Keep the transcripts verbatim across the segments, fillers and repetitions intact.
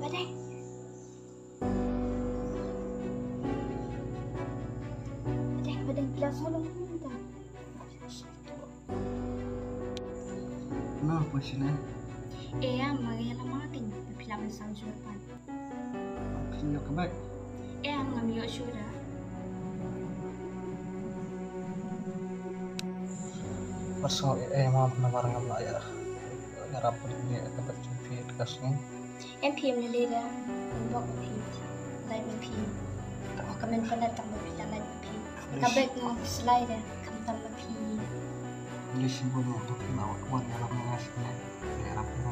Deng. Deng, ba deng phi la sah long kumta. Nga poi shane. Eh, ïa, ma nga la ma deng, ba phi la ban sah jur pat. Phi ïoh ka bag? Eh, ngam ïoh shuh da. Pasal eh, eh, ma namar ngam lah ïa, ïarap pynleit ka bag jong phi ka sngi. Em phi, em lei da. Em bok phi. Lait ma phi. Ka men pynlait tang ba phi la lait ma phi. Ka bag nga phi slai da. Kam tam ma phi. Lei shibun ma phi la wan ïarap ïa nga shane. Ïarap ïa nga.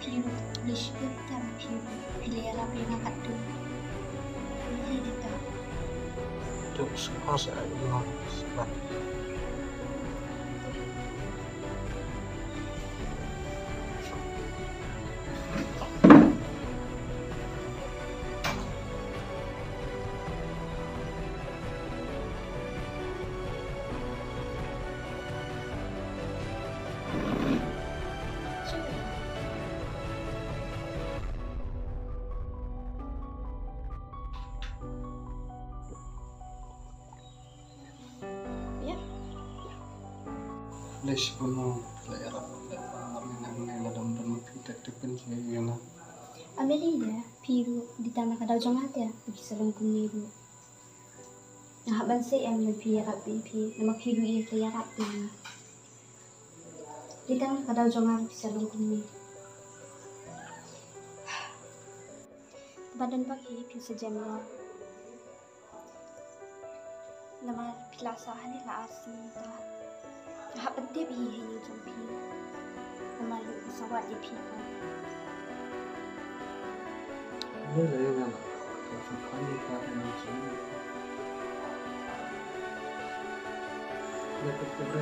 Phi ruh lei shibun tam phi. Phi lei ïarap ïa nga katto. Lei da ta. Tuk sukha sa ïa nga. Ïa. Lei shibun ma, la ïarap, la ïarap, la ïarap, la dom dom, phi tek tek pynshai ïa nga. Ym lei da, phi ruh, dei tang na ka daw jong nga te, phi sa long kumne ruh. Nga hap ban sngewthuh ïa phi, ïarap ïa phi, namar phi ruh ïa ka ïarap ïa nga. Dei tang na ka daw jong nga phi sa long kumne. Ba don ba ki phi sa jem ruh. Namar phi la sah hangne la ar sngi mynta. Nga hap ban tip hi ha ïing jong phi. Namar ruh nga sa wad ïa phi. Ïa la ïa la. Ka shu khan ïa ka ha ïing jong phi. Ïa ka ka ka.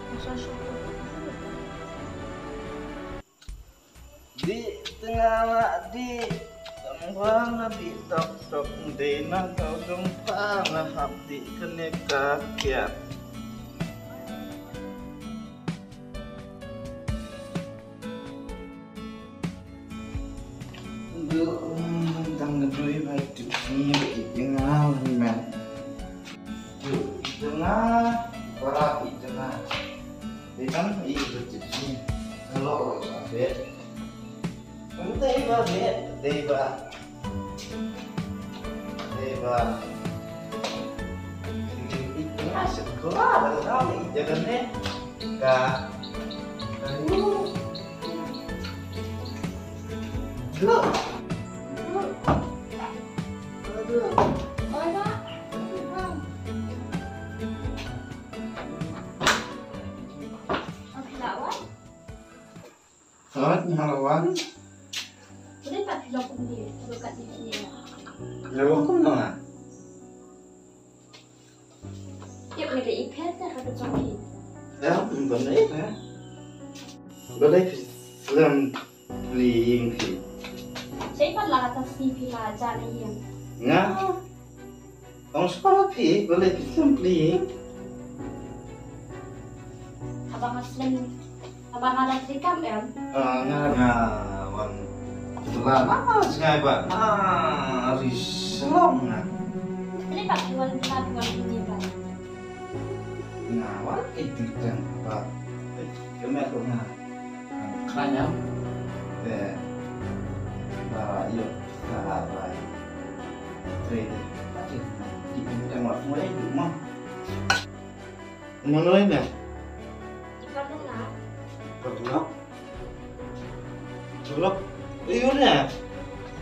Nga sa shu Dih tnga ma dih, tang ba nga dih tok tok, dei na ka jong ka nga hap dih kane ka kiad. Duh, tang ka dui ba dih tnga ba dih tnga men. Duh, dih tnga, ba dih tnga. Dei ban i ba tip ni. Hello, ba bet. Dei ba bet, dei ba. Dei ba. I tengah sekolah, dah tahu i jalan ni. Ka. Aduh. Aduh. Aduh. Hot, hot, hot. Lo kum no nga. Ïa, balei phi slem pli ïing phi? Balei phi slem pli ïing phi? Sa i pat la ka sngi phi la jah na ïing. Nga? Ong sngewbha phi, balei phi slem pli ïing? Haba nga slem, haba nga la treikam em? Ah, nga, nga wan. Tla na jngai ba na ri Shillong nga. Balei pat phi wan, phi wan phi ba? Nga wan ki treikam ba. Ka met ruh nga. Khlaiñ ïa. Te ba ïoh ka bai. Trei te. Ati. Ki kum te ngot ngot ïa ki ma. Mano ine? Parlok. Parlok. Ïoh ne.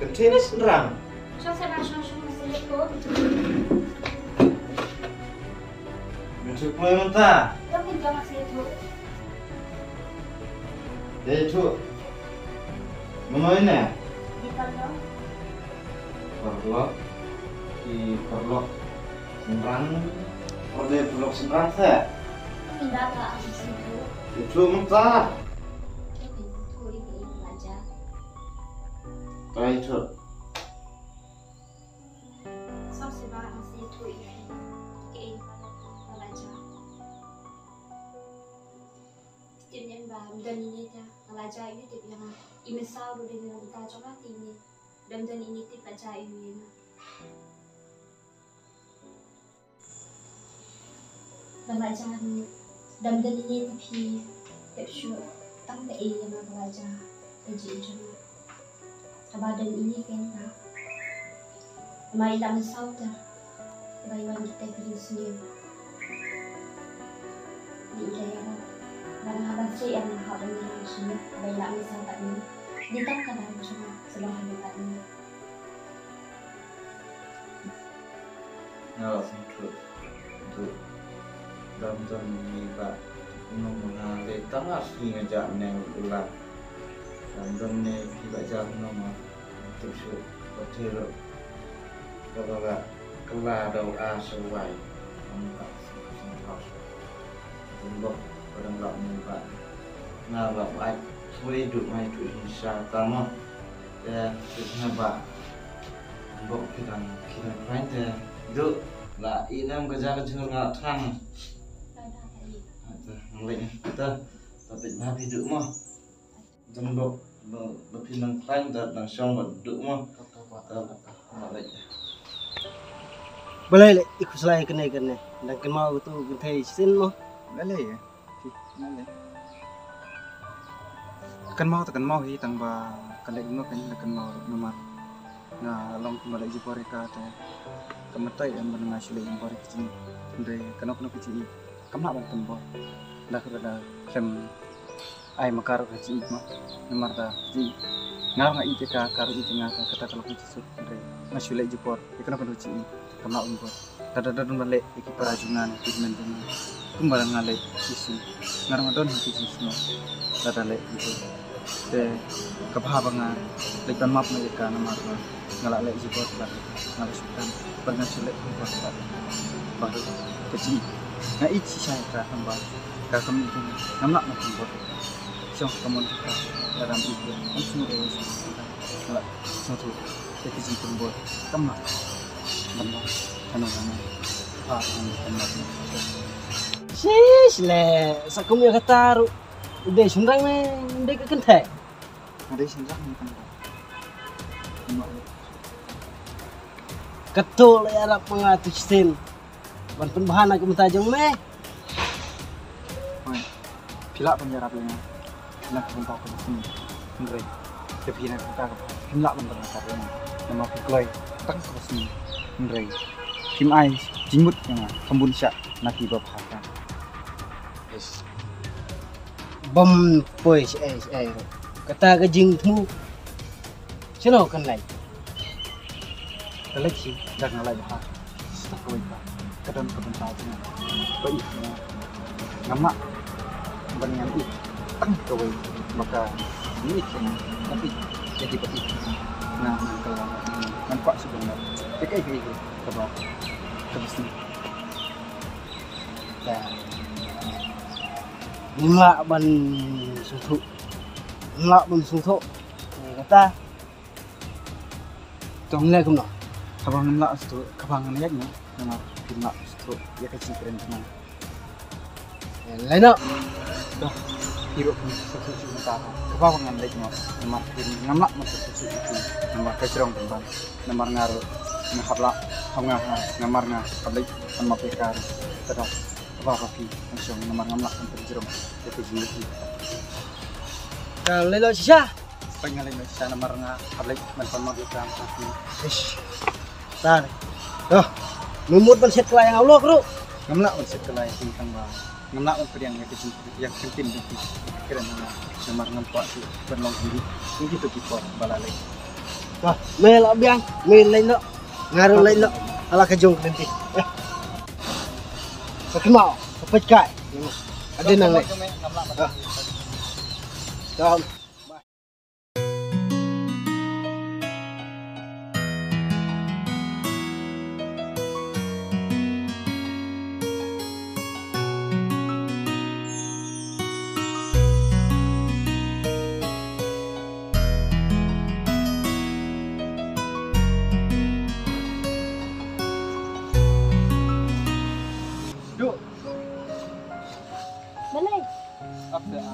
Ka tennis rang. Shong sa na shong shong sa ko. Mynta. Ïa mynta. Ïa mynta ma sa ïathuh. Ïathuh. Mano ine? Ki parlok. Parlok. Ki parlok. Shynrang. Orde parlok shynrang se. Ïa mynta ka ma sa ïathuh. Ïathuh mynta. Ïathuh ïa ka ïa ka ja. Ka ïathuh. Sam se ba ma sa ïathuh ïa ka ïa ka ja. Shisien ba ym Don ine te nga la jia ïa u tip ïa nga. I mynsiem ruh dei na ka bynta jong nga te ine. Dam don ine tip la jia ïa u ïa nga. Ba la jia ruh dam don ine te phi tip shuh tang kaei ïa nga ba la jia ka jingim jong nga. Haba don ine kein ka ma i la mynsiem te ba i wan kita ki jingsniew. Ni ïa nga ba nga ban seh ïa nga ha ban ïa nga sniew ba i la mynsiem pat ni. Ni tang ka dang jong nga sa long ha ni pat ni. Nga la sngewthuh. Duh. Dam don ne ba kumno ma nga leh tang ar sngi nga jah mynne u la. Dam don ne phi la jah kumno ma. Tip shuh ba thir ba la la kylla da u ar sha u wai. Nga la sngewthuh. Dam don ba dang lap ne ba nga la ai thui duh ngai thui sha tama. Te, te nga ba. Bok ki dang, ki dang khlaiñ te. Duh, la i nam ka ja ka jhur nga thang. Te, nang leh te. Ta peit ba phi duh mo. Dang bok, ba, ba phi nang khlaiñ te nang shong ba duh mo. Ta, nang leh. Balei leh i khuslai kane kane. Dang kynmaw tu kynthei shisien mo. Balei. Kynmaw te kynmaw hi tang ba ka leh kumno kein la kynmaw namar nga long kumba leh jubor ïa ka te ka mynta em ban nga shu leh jubor ïa ka jingim. Hynrei kano kano ka jingim kam lah ban pynbor da ka da khlem ai ma ka ruh ka jingim ma namar da jingim nga ruh nga ïeit ïa ka, ka ruh ïeit ïa nga, kata ka long ka jingsuk. Hynrei nga shu leh jubor ïa kano kano ka jingim kam lah ban bor. Lada don ba leh ïa ki para jong nga ne ki hynmen jong nga kumba nga leh shisien, nga ruh nga don ha ki jingsngew. Lada leh kumto te ka bha ba nga leit ban map noh ïa ka namar ba nga la leh jubor bad nga la shu kren bad nga shu leh kumba ba ka jingim. Nga ïeit shisha ïa ka tang ba ka kam jong nga ngam lah ban pynbor. Shong ka mon ka lada ym ïeit ïa ka, ym sngewthuh ïa ka. Nga la sngewthuh ïa ka jingpynbor. Kam lah ban long hano hano. Ha, hano hano. Shish le, sa kum ïa kata ruh u dei shynrang ne u dei ka kynthei? Nga dei shynrang ne kynthei? Kato la ïarap ma nga tu shisien ban pynbha na ka bynta jong me. Hooid, phi lah ban ïarap ïa nga na ka bynta kaba sniew. Hynrei te phi na ka bynta kaba phim lah ban pynbha ïa nga namar phi kloi tang kaba sniew. Hynrei phim ai jingmut ïa nga kham bun shah na ki ba bha ka. Bym poi shaei shaei ruh. Kata ka jingthmu. Shano kan leit? Ka leit shi, da nga leit bha. Sa kawei pat ka don ka bynta jong nga. Ba ïeit nga. Ngam lah ban ïa ïeit tang kawei ba ka ïeit ïa nga. Ba ïeit ïa ki ba ïeit nga. Nga ngan kylla ngan kwah shu ban leit. Te kaei kaei kaba kaba sniew. Ngim lah ban sngewthuh. Ngim lah ban sngewthuh. Kata. To ngin leh kumno? Haba ngim lah sngewthuh, kaba ngan leh kumno? Namar phim lah sngewthuh ïa ka jingkren jong nga. Leh noh. To, phi ruh phin sngewthuh shuh mynta. Kaba ngan leh kumno? Namar phim, ngam lah ban sngewthuh shuh. Namar ka jrong pynban. Namar nga ruh nga hap lah, hap nga ha, namar nga hap leit ban map ïa ka ruh. Tada, kaba ba phi nang shong namar ngam lah ban pynjrong ïa ka jingïeit. Ka leit noh shisha. Peit nga leit noh shisha namar nga hap leit ban pan map ïa ka ruh. Ish. Tar. Doh. Me mut ban shet kylla ïa nga u lok ruh. Ngam lah ban shet kylla ïa phi tang ba ngam lah ban pdiang ïa ka jing, ïa ka ktien jong phi. Kren nga namar ngam kwah shuh ban long kyndiah. Kum kito ki por ba la leit. Bah, me la biang, me leit noh. Nga ruh leit noh. Hala ka jong ka lynti. Eh. Sa kynmaw, sa peit kai. Ade nang leit. Ah. Dam. Duh. Balei? Ap te, ah.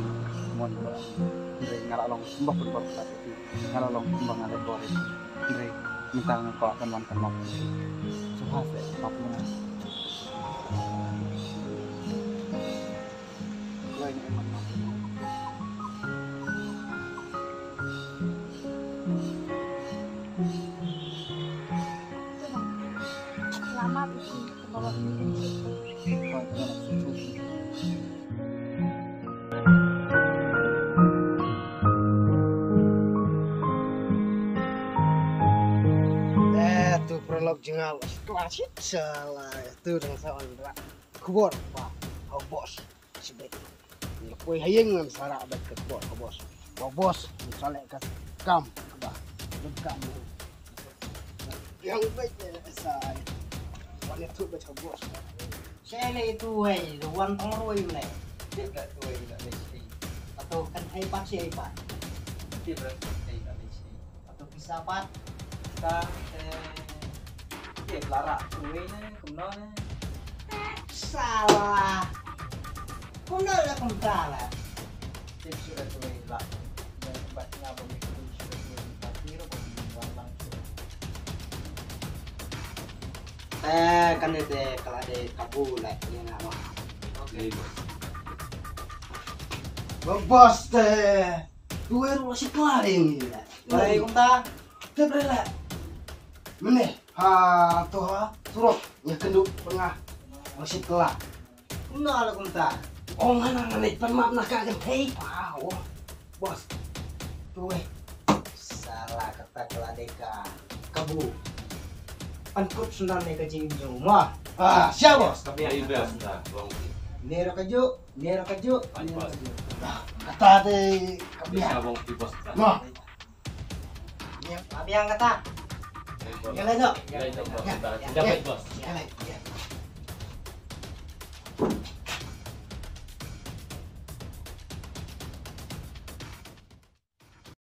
Mon ba, hynrei nga la long kumba football club ïa phi. Nga la long kumba nga leh ball ïa phi. Hynrei mynta nga kwah ban wan kynmaw ïa phi. Sngewbha seh, map ïa nga. Kloi ne em map. Selamat iti. Eh, tu paralok jong nga, klas it shala, tu dang sa wan rak khubor ba ha u boss. Shibit. Ngi la poi ha ïing ngan sa rak bad ka khubor ha u boss. Ba u boss ngi sa leh ka kam kaba donkam. Yang bad sa wan ïathuh bad ka boss. Sa leh itu wei, da wan tang roi u leh. Tip da tu wei da leh shi. Atau kan ai pat shi ai pat. Tip da tu wei da leh shi. Atau pisa pat. Ka te. Tip la rak tu wei ne, kumno ne. Salah. Kumno la kumta la. Tip shu da tu wei la. Bat nga ba mi tu shu da tu wei. Bat ni ro ba mi wan lang shu. Eh, kan te ka la dei kabu la ïa nga ma. Okay. Ba boss te. Tu wei ruh shi kla dei ni la. Balei kumta? Te bre la. Mene, ha, to ha, turok, ïa kynduh pynga. Ruh shi kla. Kumno la kumta? Ong hana nga leit pan map na ka kan hei pa. Oh. Boss. Tu wei. Salah kata ka la dei ka kabu. Pan kut sendal ne ka jingïoh ma. Ah, siap boss. Ka biang. Ai best dah, bang. Ne ra ka ju, ne ra ka ju, ne ra ka ju. Kata dei ka biang. Biasa bang ti boss. Ma. Biang kata. Jalan tu. Jalan tu, bos. Jalan, bos.